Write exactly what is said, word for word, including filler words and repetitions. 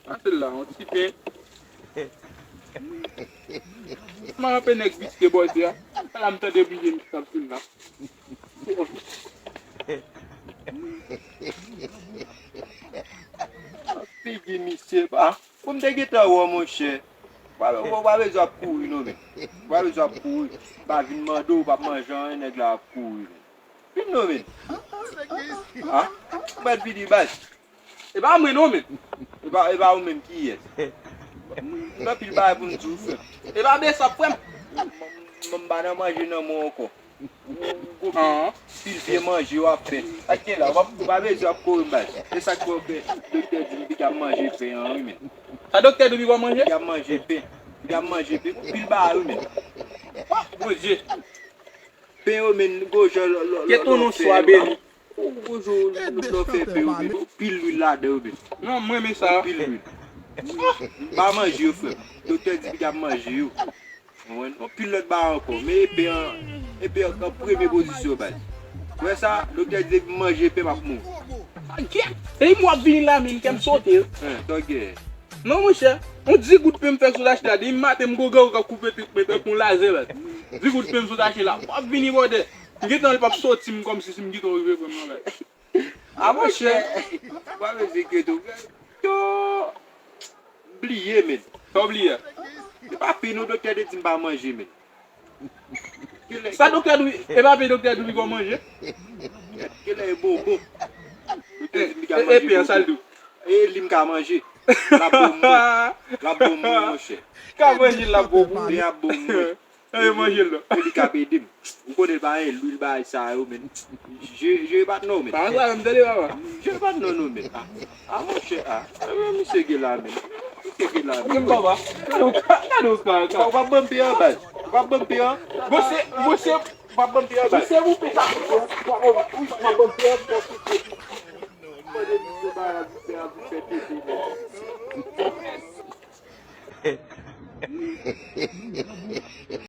Pase l la, yon ti pen. M ap ape nèg visye bòzè a. Ala m tande bri misye ap vin la. Figi misye pa. Pou m te gentan wè w, monchè. Ou pa, ou pa bezwen ap kouri non, men. Ou pa bezwen ap kouri. M pa vin mande w, ou p ap manje anyen, nèg la ap kouri, men. Vin non, men. Ha? Ou mèt vini, baz. E pa mwen non, men. E pa, e pa ou menm, kiyès? M gen anpil bagay pou m di w, frè m. E pa Besap, frè m. M, m, m pa nan manje nan men w ankò. Ou, ou, ou, pil vye manje w ap fè. Sa k gen la, w ap, w pa bezwen ap kore m, baz. E sa k fè w fè doktè di m piga m manje pen an, wi, men. Sa doktè di w piga w manje? Piga m manje pen. Piga m manje pen. Pil bagay, wi, men. Bondye. Pen yo, men, gwo jan lò, lò, lò, Ke ton non swa beni. Gwo jan lò fè pen yo, men. Pil lwil ladan yo, men. Non, mwen renmen sa. Pil lwil. M pa manje yo, frè m. Doktè di piga m manje yo. Ou konprann? Yon pil lòt bagay ankò. Men epe an, epe an, an premye pozisyon, baz. Ou wè sa, doktè di depi m manje epe, m ap mouri. Sa gen. Depi m w ap vini la, men kè m sote. Hein, tògè. Non, monchè. Yon di goud pen m fè sou tache la. Depi maten, m gougan, gougan, koupe tout pen, tankou yon lazè, baz. Di goud pen m sou tache la. W ap vini bòdè. M gentan li p ap soti m kòmsi si m gentan rive pran m nan, baz. A, monchè. W ap vin kite w. Yo. Bliye, men. Sa w bliye? E pa pen non, doktè te di m pa manje, men. Sa doktè di w, e pa pen doktè di w li gon manje? Kèlè e bonbon. Doktè di m li ka manje bonbon. E pen an, sa l di w? E li m ka manje. L ap bon mwen. L ap bon mwen, monchè. Ka manje, l ap bon mwen. Li ap bon mwen. Mwen manje l non. Li k ap ede m. Ou konnen l pa gen lwil bagay sa yo, men. Je, je pa t non, men. Pa sa menm, tande, papa. Je pa t non, non, men. A, a, monchè, a. A, men misye gen la, men. Misye gen la, men. Men papa, gade w ka, gade w ka, ka. Ou pa ban m pen an, baz. Ou pa ban m pen an. Monchè, monchè, ou pa ban m pen an, baz. Monchè, ou pen sa, ou pa ban m, ou pa ban m pen an, ou pa ban m pen an, ou pa ban m pen an, ou pa ban m pen an.